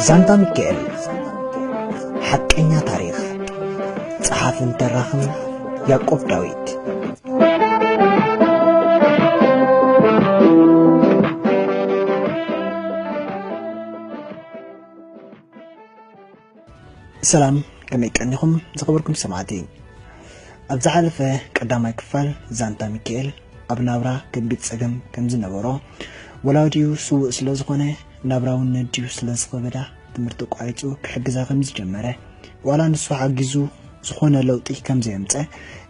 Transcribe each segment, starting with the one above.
ዛንታ ሚካኤል፣ ሓቀኛ ታሪኽ። ጸሓፍን ተራኽን ያዕቆብ ዳዊት። ሰላም፣ ከመይ ቀኒኹም ዝኸበርኩም ሰማዕቲ? ኣብ ዝሓለፈ ቀዳማይ ክፋል ዛንታ ሚካኤል ኣብ ናብራ ከቢድ ጸገም ከም ዝነበሮ፣ ወላዲኡ ስዉእ ስለ ዝኾነ፣ ናብራ እውን ነዲኡ ስለ ዝኸበዳ፣ ትምህርቲ ኣቋሪጹ ክሕግዛ ከም ዝጀመረ፣ ዋላ ንሱ ሓጊዙ ዝኾነ ለውጢ ከም ዘየምጸ፣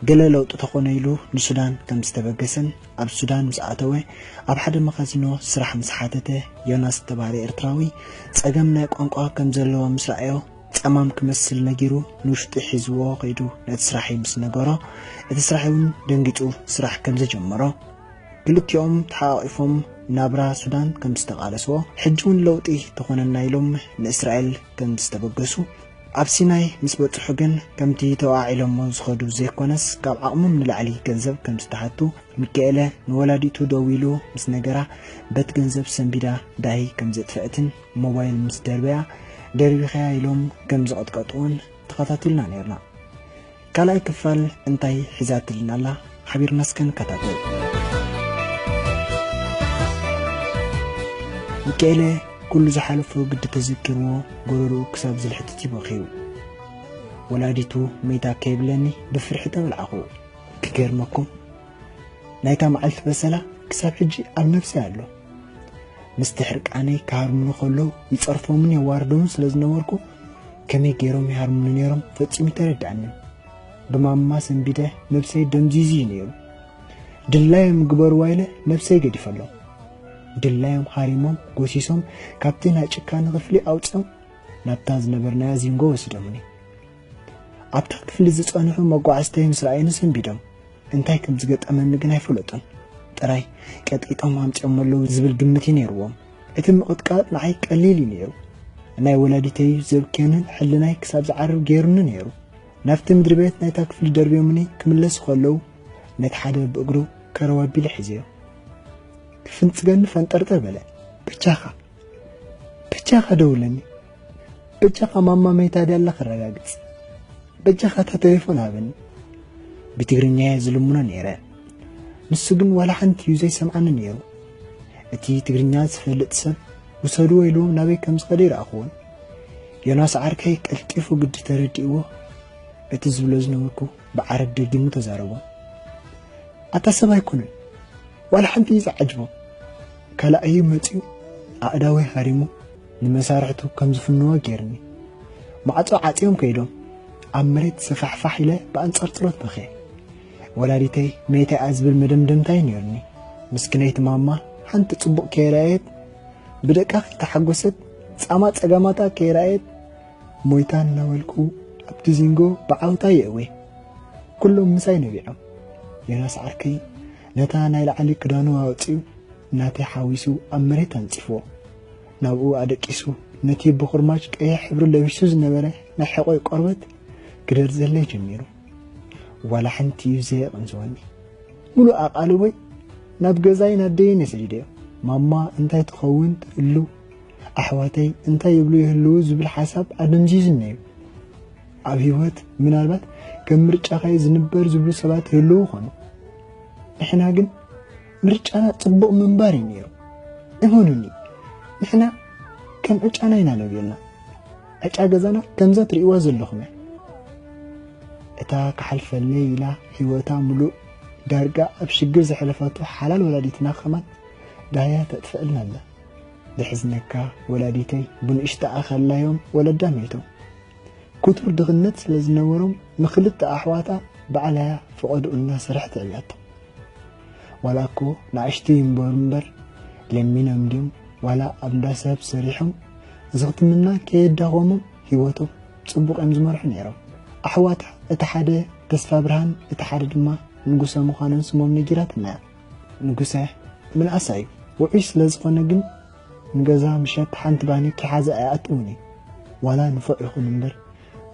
ገለ ለውጢ ተኾነ ኢሉ ንሱዳን ከም ዝተበገሰን፣ ኣብ ሱዳን ምስ ኣተወ፣ ኣብ ሓደ መኻዚኖ ስራሕ ምስ ሓተተ፣ ዮናስ ዝተባህለ ኤርትራዊ ጸገም ናይ ቋንቋ ከም ዘለዎ ምስ ረኣዮ፣ ጸማም ክመስል ነጊሩ ንውሽጢ ሒዝዎ ከይዱ ነቲ ስራሕ ምስ ነገሮ፣ እቲ ስራሕ እውን ደንጊጹ ስራሕ ከም ዘጀመሮ፣ ክልቲኦም ተሓቋቒፎም ናብራ ሱዳን ከም ዝተቓለስዎ፣ ሕጂ እውን ለውጢ ተኾነና ኢሎም ንእስራኤል ከም ዝተበገሱ፣ ኣብ ሲናይ ምስ በጽሑ ግን ከምቲ ተወዓዒሎሞ ዝኸዱ ዘይኮነስ ካብ ዓቕሞም ንላዕሊ ገንዘብ ከም ዝተሓቱ፣ ሚካኤለ ንወላዲቱ ደዊሉ ምስ ነገራ፣ በቲ ገንዘብ ሰንቢዳ ዳሂ ከም ዘጥፍአትን ሞባይል ምስ ደርበያ፣ ደርቢኻያ ኢሎም ከም ዝቐጥቀጥዎን ተኸታቲልና ነይርና። ካልኣይ ክፋል እንታይ ሒዛትልና ኣላ? ሓቢርና እስከ ንከታተል። ሚካኤለ ኩሉ ዝሓለፎ ግዲ ተዘኪርዎ፣ ጎረርኡ ክሳብ ዝልሕትት እዩ በኺዩ። ወላዲቱ መይታ ከይብለኒ ብፍርሒ ተበልዓኹ። ክገርመኩም፣ ናይታ መዓልቲ በሰላ ክሳብ ሕጂ ኣብ ነፍሰይ ኣሎ። ምስቲ ሕርቃነይ ክሃርሙኒ ከለዉ ይጸርፎምን የዋርዶምን ስለ ዝነበርኩ፣ ከመይ ገይሮም ይሃርሙኒ ነይሮም ፈጺሙ ኣይተረድኣንን። ብማማ ሰንቢደ ነብሰይ ደምዚዙ እዩ ነይሩ። ድላዮም ግበርዋ ኢለ ነብሰይ ገዲፈሎም። ድላዮም ሃሪሞም፣ ጎሲሶም፣ ካብቲ ናይ ጭካነ ክፍሊ ኣውጺኦም፣ ናብታ ዝነበርናያ ዚንጎ ወሲዶምኒ። ኣብታ ክፍሊ ዝጸንሑ መጓዕዝተይ ምስ ረኣዩኒ ሰንቢዶም። እንታይ ከም ዝገጠመኒ ግን ኣይፈለጡን። ጥራይ ቀጥቂጦም ኣምጺኦሞ ኣለዉ ዝብል ግምት እዩ ነይርዎም። እቲ ምቕጥቃጥ ንዓይ ቀሊል እዩ ነይሩ። ናይ ወላዲተይ ዘብክየንን ሕልናይ ክሳብ ዝዓርብ ገይሩኒ ነይሩ። ናብቲ ምድሪ ቤት ናይታ ክፍሊ ደርብዮምኒ ክምለሱ ከለዉ፣ ነቲ ሓደ ብእግሩ ከረው ኣቢለ ሒዘዮ። ክፍንጽገኒ ፈንጠርጠር በለ። በጃኻ፣ በጃኻ ደውለኒ። በጃኻ ማማ መይታ ድያ ኣላ ከረጋግጽ። በጃኻ እታ ቴሌፎን ሃበኒ። ብትግርኛ እየ ዝልምኖ ነይረ። ንሱ ግን ዋላ ሓንቲ እዩ ዘይሰምዓኒ ነይሩ። እቲ ትግርኛ ዝፈልጥ ሰብ ውሰድዎ ኢሉ ናበይ ከም ዝኸደ ይረኣኹዎን። ዮናስ ዓርከይ ቀልጢፉ ግዲ ተረዲእዎ፣ እቲ ዝብሎ ዝነበርኩ ብዓረብ ደጊሙ ተዛረቦ። ኣታ ሰብ ኣይኮነን፣ ዋላ ሓንቲ እዩ ዝዓጅቦ። ካልኣዩ መጺኡ ኣእዳወይ ሃሪሙ ንመሳርሕቱ ከም ዝፍንዎ ገይርኒ። ማዕጾ ዓጽዮም ከይዶም፣ ኣብ መሬት ሰፋሕፋሕ ኢለ ብኣንጸርጽሮት በኽየ። ወላዲተይ መይታ እያ ዝብል መደምደምታ እዩ ነይሩኒ። ምስክነይቲ ማማ ሓንቲ ጽቡቕ ከይረኣየት፣ ብደቃ ከይተሓጎሰት፣ ጻማ ጸገማታ ከይረኣየት፣ ሞይታ እናበልኩ ኣብቲ ዚንጎ ብዓውታ የእዌ። ኩሎም ምሳይ ነቢዖም። ዮናስ ዓርከይ ነታ ናይ ላዕሊ ክዳኑ ኣውጺኡ ናተይ ሓዊሱ ኣብ መሬት ኣንጺፍዎ። ናብኡ ኣደቂሱ ነቲ ብኹርማጅ ቀይሕ ሕብሪ ለቢሱ ዝነበረ ናይ ሕቖይ ቆርበት ክደርዘለይ ጀሚሩ። ዋላ ሓንቲ እዩ ዘየቐንዝወኒ። ሙሉእ ኣቓልቦይ ናብ ገዛይን ኣደይን እየ ሰዲደዮ። ማማ እንታይ ትኸውን ትህሉ፣ ኣሕዋተይ እንታይ ይብሉ ይህልዉ ዝብል ሓሳብ ኣደንዚዙኒ እዩ። ኣብ ህይወት ምናልባት ከም ምርጫኻ እዩ ዝንበር ዝብሉ ሰባት ይህልዉ ይኾኑ። ንሕና ግን ምርጫና ጽቡቕ ምንባር እዩ ነይሩ። እመኑኒ፣ ንሕና ከም ዕጫና ኢና ነብዮና። ዕጫ ገዛና ከምዛ ትርእይዋ ዘለኹም እያ። እታ ክሓልፈለይ ኢላ ህይወታ ምሉእ ዳርጋ ኣብ ሽግር ዘሕለፈቶ ሓላል ወላዲትና ከማን ዳህያ ተጥፍአልና ኣላ። ዘሕዝነካ፣ ወላዲተይ ብንእሽተኣ ከላዮም ወለዳ ሞይቶም። ክቱር ድኽነት ስለ ዝነበሮም፣ ንኽልተ ኣሕዋታ ባዕላያ ፈቐድኡ እናሰርሐት ኣዕብያቶም። ዋላ እኮ ንኣሽቱ ይንበሩ እምበር፣ ለሚኖም ድዮም ዋላ ኣብ እንዳ ሰብ ሰሪሖም፣ ዝኽትምና ከየዳኸሞም ህይወቶም ጽቡቕ እዮም ዝመርሑ ነይሮም። ኣሕዋታ፣ እቲ ሓደ ተስፋ ብርሃን፣ እቲ ሓደ ድማ ንጉሰ ምዃኖም ስሞም ነጊራትና እያ። ንጉሰ ምንኣስ እዩ። ውዑይ ስለ ዝኾነ ግን ንገዛ ምሸት ሓንቲ ባኒ ከይሓዘ ኣይኣትውን እዩ። ዋላ ንፉዕ ይኹን እምበር፣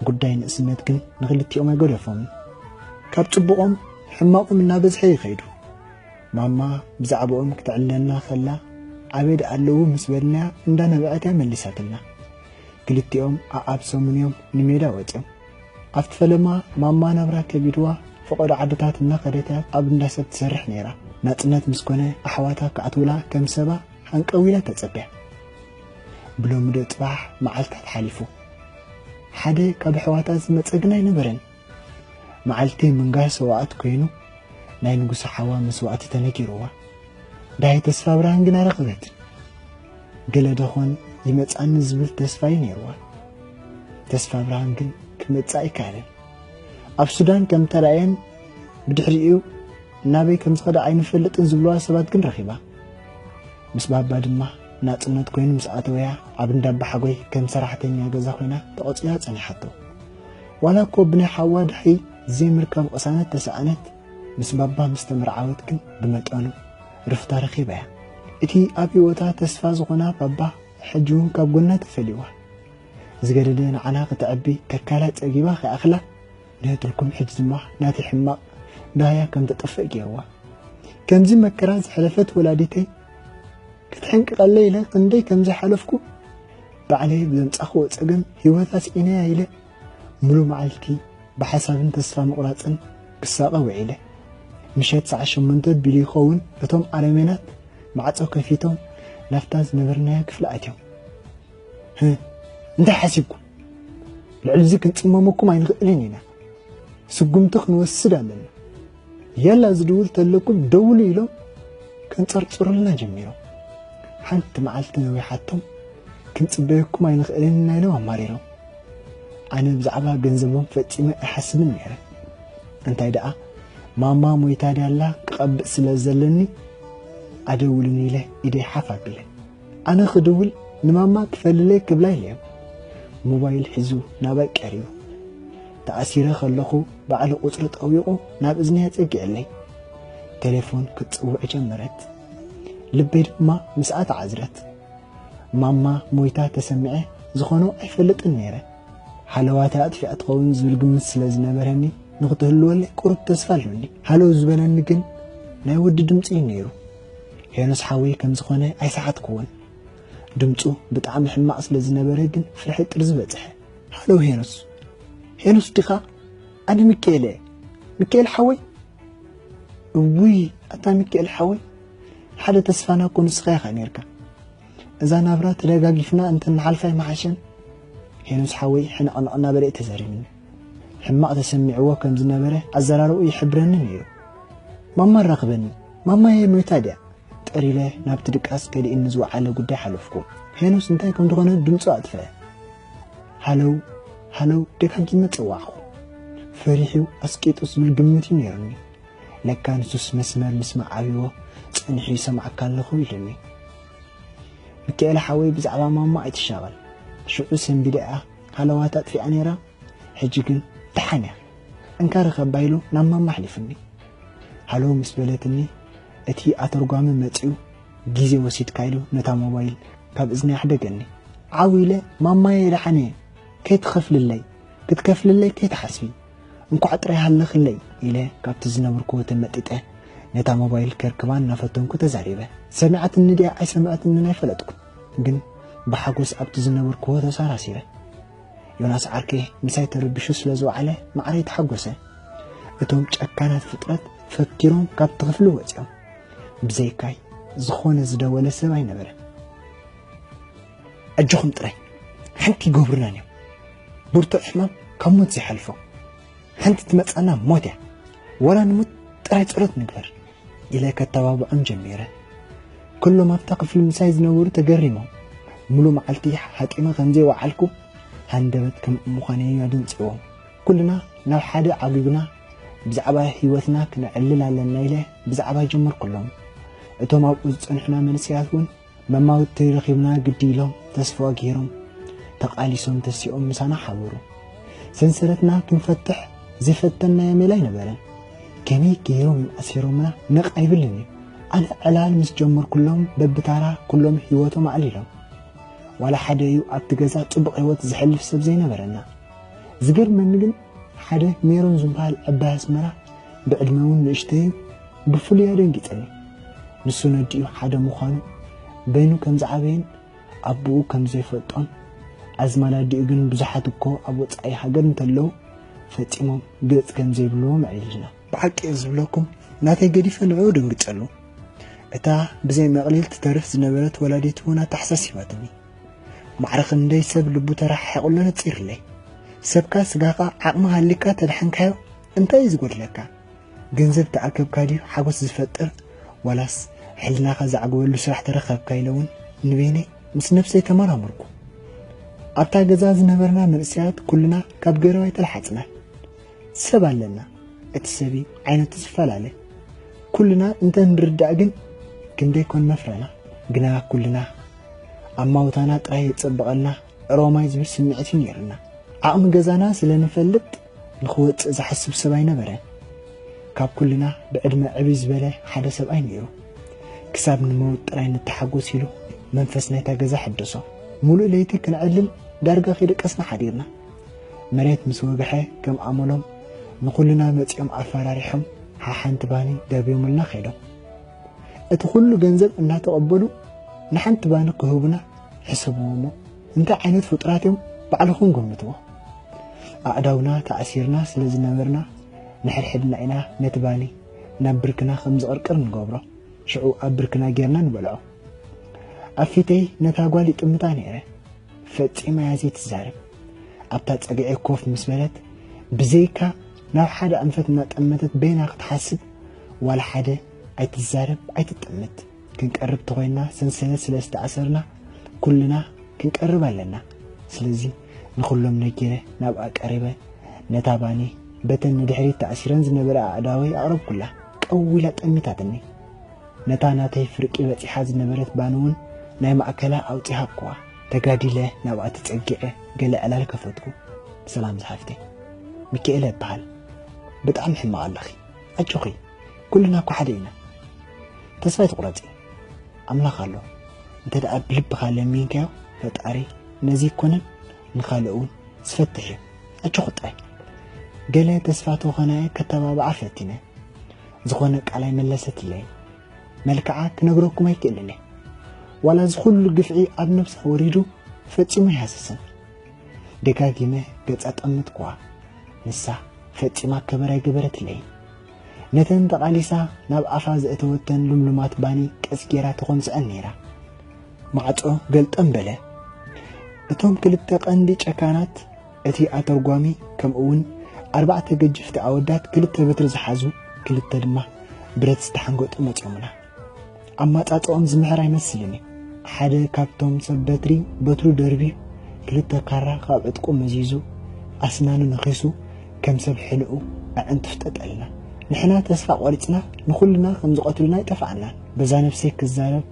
ጉዳይ ንእስነት ግን ንኽልቲኦም ኣይገደፎምን። ካብ ጽቡቖም ሕማቖም እናበዝሐ ይኸይዱ። ማማ ብዛዕባኦም ክትዕልለና ከላ፣ ኣበይ ደኣ ኣለዉ ምስ በልናያ እንዳነበዐት እያ መሊሳትልና። ክልቲኦም ኣኣብ ሰሙን እዮም ንሜዳ ወጺኦም። ኣብቲ ፈለማ ማማ ናብራ ከቢድዋ ፈቐዶ ዓድታት እናኸደት እያ ኣብ እንዳ ሰብ ትሰርሕ ነይራ። ናጽነት ምስ ኮነ ኣሕዋታ ክኣትውላ ከም ሰባ ሃንቀው ኢላ ተጸብያ። ብሎሚ ዶ ጽባሕ መዓልታት ሓሊፉ። ሓደ ካብ ኣሕዋታ ዝመጸ ግን ኣይነበረን። መዓልቲ ምንጋር ሰዋእት ኮይኑ ናይ ንጉሰ ሓዋ መስዋእቲ ተነጊርዋ። ዳይ ተስፋ ብርሃን ግን ኣይረኸበትን። ገለ ደኾን ይመጽኣኒ ዝብል ተስፋ እዩ ነይርዋ። ተስፋ ብርሃን ግን ክመጽእ ኣይከኣለን። ኣብ ሱዳን ከም ተራእየን ብድሕሪኡ ናበይ ከም ዝኸዳ ኣይንፈልጥን ዝብልዋ ሰባት ግን ረኺባ። ምስ ባባ ድማ ናጽነት ኮይኑ ምስ ኣተወያ ኣብ እንዳባሓጎይ ከም ሰራሕተኛ ገዛ ኮይና ተቐጺላ ጸኒሓቶ። ዋላ እኮ ብናይ ሓዋ ዳሂ ዘይምርካብ ቅሳነት ተሰኣነት፣ ምስ ባባ ምስ ተመርዓወት ግን ብመጠኑ ርፍታ ረኺባ እያ። እቲ ኣብ ህይወታ ተስፋ ዝኾና ባባ ሕጂ እውን ካብ ጎና ተፈልይዋ። ዝገደደ ንዓና ክተዕቢ ከካላ ጸጊባ ከይኣኽላ ንህትልኩም ሕጂ ድማ ናቲ ሕማቕ ዳህያ ከም ተጠፍእ ገይርዋ። ከምዚ መከራ ዝሕለፈት ወላዲተይ ክትሕንቅቐለይ ኢለ ክንደይ ከም ዝሓለፍኩ ባዕለይ ብዘምጻኽዎ ጸገም ህይወታ ስኢነያ ኢለ ሙሉ መዓልቲ ብሓሳብን ተስፋ ምቑራጽን ክሳቐ ውዒለ። ምሸት ሰዓት ሸሞንተ ቢሉ ይኸውን እቶም ኣረሜናት ማዕጾ ከፊቶም ናብታ ዝነበርናዮ ክፍሊ ኣትዮም። "ህህ፣ እንታይ ሓሲብኩም? ልዕሊ እዚ ክንጽመመኩም ኣይንኽእልን ኢና። ስጉምቲ ክንወስድ ኣለና። ያላ ዝድውል ተለኩም ደውሉ" ኢሎም ከንጸርጽሩልና ጀሚሮም። ሓንቲ መዓልቲ ነዊሓቶም ክንጽበየኩም ኣይንኽእልን ኢና ኢሎም ኣማሪሮም። ኣነ ብዛዕባ ገንዘቦም ፈጺመ ኣይሓስብን ነይረ። እንታይ ደኣ ማማ ሞይታ ድያላ ክቐብእ ስለ ዘለኒ ኣደውልን ኢለ ኢደይ ሓፍ ኣቢለ። ኣነ ክድውል ንማማ ክፈልለይ ክብላ ኢለዮም። ሞባይል ሒዙ ናባይ ቀሪቡ። ተኣሲረ ከለኹ ባዕሉ ቁጽሪ ጠዊቑ ናብ እዝነይ ኣጸጊዐለይ። ቴሌፎን ክትጽውዕ ጀመረት። ልበይ ድማ ምስኣ ተዓዝረት። ማማ ሞይታ ተሰሚዐ ዝኾኖ ኣይፈልጥን ነይረ። ሓለዋታ ኣጥፊኣ ትኸውን ዝብል ግምት ስለ ዝነበረኒ ንኽትህልወለይ ቁሩብ ተስፋ ኣለኒ። ሃለው ዝበለኒ ግን ናይ ወዲ ድምጺ እዩ ነይሩ። ሄኖስ ሓወይ ከም ዝኾነ ኣይሰሓትኩዎን። ድምጹ ብጣዕሚ ሕማቕ ስለ ዝነበረ ግን ፍርሒ ጥርዚ በጽሐ። "ሃለው ሄኖስ፣ ሄኖስ ዲኻ? ኣነ ሚካኤል እየ። ሚካኤል ሓወይ?" "እውይ ኣታ ሚካኤል ሓወይ፣ ሓደ ተስፋና እኮ ንስኻ ኢኻ ነይርካ። እዛ ናብራ ተደጋጊፍና እንተንሓልፋ ኣይምሓሸን?" ሄኖስ ሓወይ ሕንቕንቕ እናበለ እዩ ተዛሪብኒ። ሕማቕ ተሰሚዕዎ ከም ዝነበረ ኣዘራርባኡ ይሕብረኒ ነይሩ። "ማማ ኣራኽበኒ፣ ማማየ ሞይታ ድያ?" ጠር ኢለ ናብቲ ድቃስ ከሊእኒ ዝወዓለ ጉዳይ ሓለፍኩ። ሄኖስ እንታይ ከም ዝኾነ ድምፁ ኣጥፍአ። "ሃለው፣ ሃለው" ደጋጊመ ጸዋዕኹ። ፈሪሑ ኣስቂጡ ዝብል ግምት እዩ ነይሩኒ። ለካ ንሱስ መስመር ምስማዕ ኣብይዎ ጸኒሑ ይሰምዓካ ኣለኹ ኢሉኒ። "ሚካኤል ሓወይ ብዛዕባ ማማ ኣይትሻቐል። ሽዑ ሰንቢዳ እያ ሃለዋታ ኣጥፊኣ ነይራ፣ ሕጂ ግን ደሓን እያ። እንካ ርኸባ" ኢሉ ናብ ማማ ኣሕሊፉኒ። ሃሎ ምስ በለትኒ እቲ ኣተርጓሚ መጺኡ "ግዜ ወሲድካ" ኢሉ ነታ ሞባይል ካብ እዝኒ ኣሕደገኒ። ዓው ኢለ "ማማየ ደሓን እየ፣ ከይትኸፍልለይ፣ ክትከፍልለይ ከይትሓስቢ፣ እንኳዕ ጥራይ ሃለኽለይ" ኢለ ካብቲ ዝነበርኩዎ ተመጢጠ ነታ ሞባይል ከርክባ እናፈተንኩ ተዛሪበ። ሰሚዓትኒ ድያ ኣይሰምዐትንን ኣይፈለጥኩን፣ ግን ብሓጎስ ኣብቲ ዝነበርኩዎ ተሳራሲረ። ዮናስ ዓርከይ ምሳይ ተረቢሹ ስለ ዝወዓለ ማዕረይ ተሓጎሰ። እቶም ጨካናት ፍጥረት ፈኪሮም ካብቲ ክፍሊ ወጺኦም። ብዘይካይ ዝኾነ ዝደወለ ሰብ ኣይነበረን። "ኣጆኹም ጥራይ፣ ሓንቲ ይገብሩናን እዮም። ብርቱዕ ሕማም ካብ ሞት ዘይሓልፎ። ሓንቲ ትመጽኣና ሞት እያ። ዋላ ንሞት ጥራይ ጸሎት ንግበር" ኢለ ከተባብዖም ጀሚረ። ኩሎም ኣብታ ክፍሊ ምሳይ ዝነበሩ ተገሪሞም። ሙሉ መዓልቲ ሓቂመ ከም ዘይወዓልኩ ሃንደበት ከም ምዃነይ ኣደንጺዎም። ኩልና ናብ ሓደ ዓጒብና ብዛዕባ ህይወትና ክነዕልል ኣለና ኢለ ብዛዕባ ጀመርኩሎም። እቶም ኣብኡ ዝጸንሑና መንእሰያት እውን መማውቲ ረኺብና ግዲ ኢሎም ተስፋ ገይሮም ተቓሊሶም ተሲኦም ምሳና ሓበሩ። ሰንሰለትና ክንፈትሕ ዘይፈተንናዮ ሜላ ኣይነበረን። ከመይ ገይሮም እዮም ኣሲሮምና ነቕ ኣይብልን እዩ። ኣነ ዕላል ምስ ጀመርኩሎም በብታራ ኩሎም ህይወቶም ኣዕሊሎም። ዋላ ሓደ እዩ ኣብቲ ገዛ ጽቡቕ ህይወት ዘሕልፍ ሰብ ዘይነበረና። ዝገርመኒ ግን ሓደ ሜሮን ዝበሃል ዕባይ ኣስመራ ብዕድመ እውን ንእሽተይ እዩ፣ ብፍሉይ ኣደንጊጸኒ። ንሱ ነዲኡ ሓደ ምዃኑ በይኑ ከም ዝዓበየን ኣቦኡ ከም ዘይፈልጦን ኣዝማድ ኣዲኡ ግን ብዙሓት እኮ ኣብ ወጻኢ ሃገር እንተለዉ ፈጺሞም ገጽ ከም ዘይብልዎም ኣዕሊልና። ብሓቂ እየ ዝብለኩም፣ ናተይ ገዲፈ ንዕኡ ደንግጸሉ። እታ ብዘይ መቕሊል ትተርፍ ዝነበረት ወላዲት እውን ኣተሓሳሲባትኒ። ማዕረ ክንደይ ሰብ ልቡ ተረሓሒቑሎ ነጺርለይ። ሰብካ ስጋኻ ዓቕሚ ሃሊካ ተድሓንካዮ እንታይ እዩ ዝጎድለካ? ገንዘብ ተኣከብካ ድዩ ሓጎስ ዝፈጥር? ዋላስ ሕልናኻ ዘዕግበሉ ስራሕ ተረኸብካ ኢለ እውን ንበይነይ ምስ ነብሰይ ተመራመርኩ። ኣብታ ገዛ ዝነበርና መንእሰያት ኩልና ካብ ገረባይ ተለሓጽና። ሰብ ኣለና፣ እቲ ሰብ እዩ ዓይነቱ ዝፈላለ። ኩልና እንተ ንርዳእ ግን ክንደይ ኮን መፍረና። ግና ኩልና ኣማውታና ጥራይ የጸብቐልና፣ ሮማይ ዝብል ስምዒት እዩ ነይሩና። ዓቕሚ ገዛና ስለ ንፈልጥ ንኽወጽእ ዝሓስብ ሰብ ኣይነበረን። ካብ ኩልና ብዕድመ ዕብይ ዝበለ ሓደ ሰብኣይ ነይሩ። ክሳብ ንመውት ጥራይ ንተሓጎስ ኢሉ መንፈስ ናይታ ገዛ ሕደሶ። ሙሉእ ለይቲ ክንዕልል ዳርጋ ከይደቀስና ሓዲርና። መሬት ምስ ወግሐ ከም ኣመሎም ንኹልና መጺኦም ኣፈራሪሖም ሓሓንቲ ባኒ ደርብዮምልና ከይዶም። እቲ ኩሉ ገንዘብ እናተቐበሉ ንሓንቲ ባኒ ክህቡና ሕሰብዎ እሞ እንታይ ዓይነት ፍጡራት እዮም ባዕልኹም ገምትዎ። ኣእዳውና ተኣሲርና ስለ ዝነበርና ንሕድሕድና ኢና ነቲ ባኒ ናብ ብርክና ከም ዝቕርቅር ንገብሮ። ሽዑ ኣብ ብርክና ጌርና ንበልዖ። ኣብ ፊተይ ነታ ጓል ይጥምታ ነይረ። ፈጺማ እያ ዘይትዛረብ። ኣብታ ጸግዒ ኮፍ ምስ በለት ብዘይካ ናብ ሓደ ኣንፈት እናጠመተት በይና ክትሓስብ ዋላ ሓደ ኣይትዛረብ ኣይትጠምት። ክንቀርብ ተኾይንና ሰንሰለት ስለ ዝተኣሰርና ኩልና ክንቀርብ ኣለና። ስለዚ ንኹሎም ነጊረ ናብኣ ቀሪበ ነታ ባኒ በተን ንድሕሪት ተኣሲረን ዝነበራ ኣእዳወይ ኣቕረብኩላ። ቀው ኢላ ጠሚታትኒ። ነታ ናተይ ፍርቂ በጺሓ ዝነበረት ባኒ እውን ናይ ማእከላ ኣውጺ ሃብኩዋ። ተጋዲለ ናብኣ ተጸጊዐ ገለ ዕላል ከፈትኩ። ሰላም ዝሓፍተይ፣ ሚካኤለ እበሃል። ብጣዕሚ ሕማቕ ኣለኺ። ኣጆኺ፣ ኩልና እኮ ሓደ ኢና። ተስፋ ኣይትቑረጺ። ኣምላኽ ኣሎ። እንተ ደኣ ብልብኻ ለሚንካዮ፣ ፈጣሪ ነዚ ይኮነን ንኻልእ እውን ዝፈትሕ እዩ። ኣጆኺ ጥራይ። ገለ ተስፋ ተኾነ ከተባብዓ ፈቲነ። ዝኾነ ቃል ኣይመለሰትለይን። መልክዓ ክነግረኩም ኣይክእልን እየ። ዋላ እዚ ኩሉ ግፍዒ ኣብ ነብሳ ወሪዱ ፈጺሙ ኣይሃሰሰን። ደጋጊመ ገጻ ጠመትኩዋ። ንሳ ፈጺማ ከበር ኣይገበረትለይን። ነተን ተቓሊሳ ናብ ኣፋ ዘእተወተን ልምሉማት ባኒ ቀስ ጌራ ተኾምስዐን ነይራ። ማዕጾ ገልጠም በለ። እቶም ክልተ ቀንዲ ጨካናት፣ እቲ ኣተርጓሚ፣ ከምኡውን ኣርባዕተ ገጀፍቲ ኣወዳት ክልተ በትሪ ዝሓዙ፣ ክልተ ድማ ብረት ዝተሓንገጡ መጺኦምና። ኣማጻጽኦም ዝምሕር ኣይመስልን እዩ። ሓደ ካብቶም ሰብ በትሪ በትሩ ደርብዩ፣ ክልተ ካራ ካብ ዕጥቁ መዚዙ፣ ኣስናኑ ነኺሱ፣ ከም ሰብ ሕንኡ ኣዕንቱ ፍጠጠልና። ንሕና ተስፋ ቆሪጽና፣ ንኹልና ከም ዝቐትሉና ኣይጠፍኣናን። በዛ ነብሰይ ክዛረብ፣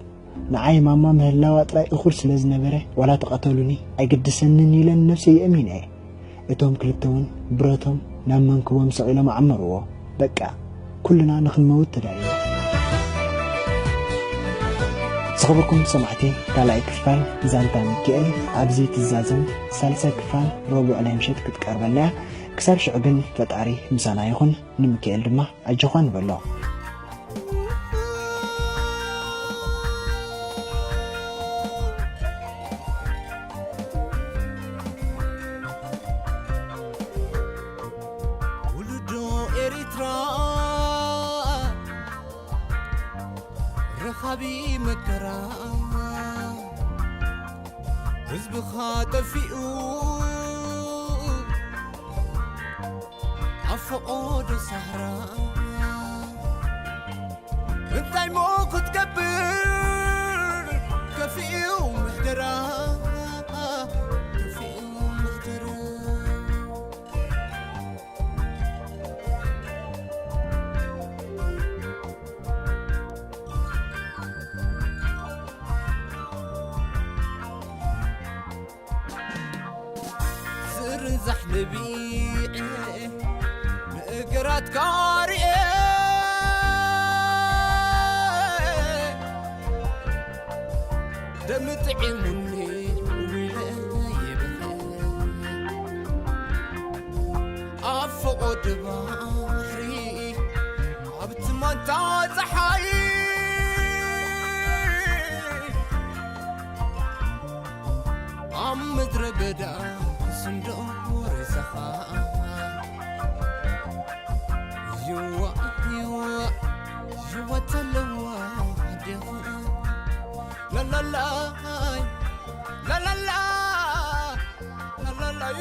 ንዓይ ማማ ምህላዋ ጥራይ እኹል ስለ ዝነበረ፣ ዋላ ተቐተሉኒ ኣይግድሰንን ኢለ ንነብሰይ የእሚነ እየ። እቶም ክልተ እውን ብረቶም ናብ መንክቦም ሰቒሎም ኣዕመርዎ። በቃ፣ ኩልና ንኽንመውት ተዳሊና። ዝኸበርኩም ሰማዕቲ፣ ካልኣይ ክፋል ዛንታ ሚካኤል ኣብዚ ትዛዘም፣ ሳልሳይ ክፋል ረቡዕ ናይ ምሸት ክትቀርበልና እያ። ክሳብ ሽዑ ግን ፈጣሪ ምሳና ይኹን፣ ንሚካኤል ድማ ኣጆኻ ንበሎ። ውሉዶ ኤሪትራ ረኻቢ መከራ፣ ህዝብኻ ጠፊኡ ኣብ ፈቖዶ ሳህራ፣ እንታይ ሞ ክትገብር ከፊኡ ምሕደራ፣ ከፊኡ ምሕደራ። ዝርንዛሕ ነቢዐ ንእግራትካ ርኤ፣ ደም ጥዒሙኒ ውዒለ የብለ። ኣብ ፈቖዶ ባሕሪ፣ ኣብ ትማንታ ጸሓይ፣ ኣብ ምድረ በዳ ክስንዶ ሬሳኻ። ይዋ ይዋ ይዋ ተለዋ ኣዴኻ። ላላላይ ላላላ ላላላይ